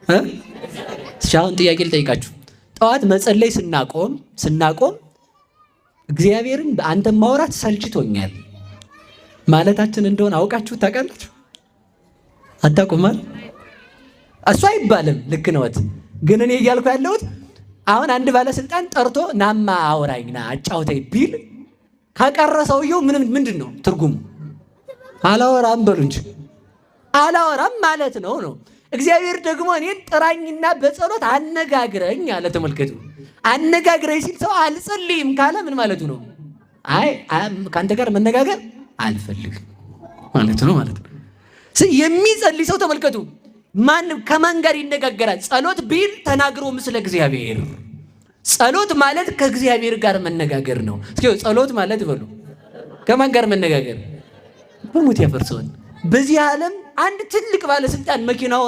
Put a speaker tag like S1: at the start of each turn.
S1: እ? እሺ አሁን ጥያቄ ልጠይቃችሁ። ጠዋት መጸለይ ስናቆም እግዚአብሔርን በአንተ ማውራት ሰልችቶኛል ማለታችን እንደሆነ አውቃችሁ ታውቃላችሁ? አታውቁም? እሱ አይባልም። ልክ ነዎት። ግን እኔ እያልኩ ያለሁት አሁን አንድ ባለስልጣን ጠርቶ ናማ አውራኝ ና አጫውተኝ ቢል ከቀረ ሰውየው ምንም ምንድን ነው ትርጉሙ? አላወራም በሉ እንጂ፣ አላወራም ማለት ነው ነው። እግዚአብሔር ደግሞ እኔን ጥራኝና በጸሎት አነጋግረኝ አለ። ተመልከቱ። አነጋግረኝ ሲል ሰው አልጸልይም ካለ ምን ማለቱ ነው? አይ፣ ከአንተ ጋር መነጋገር አልፈልግም ማለት ነው ማለት ነው። የሚጸልይ ሰው ተመልከቱ፣ ማን ከማን ጋር ይነጋገራል? ጸሎት ቢል ተናግሮ ምስለ እግዚአብሔር። ጸሎት ማለት ከእግዚአብሔር ጋር መነጋገር ነው። እስኪ ጸሎት ማለት በሉ፣ ከማን ጋር መነጋገር? በሞት ያፈርሰዋል። በዚህ ዓለም አንድ ትልቅ ባለስልጣን መኪናውን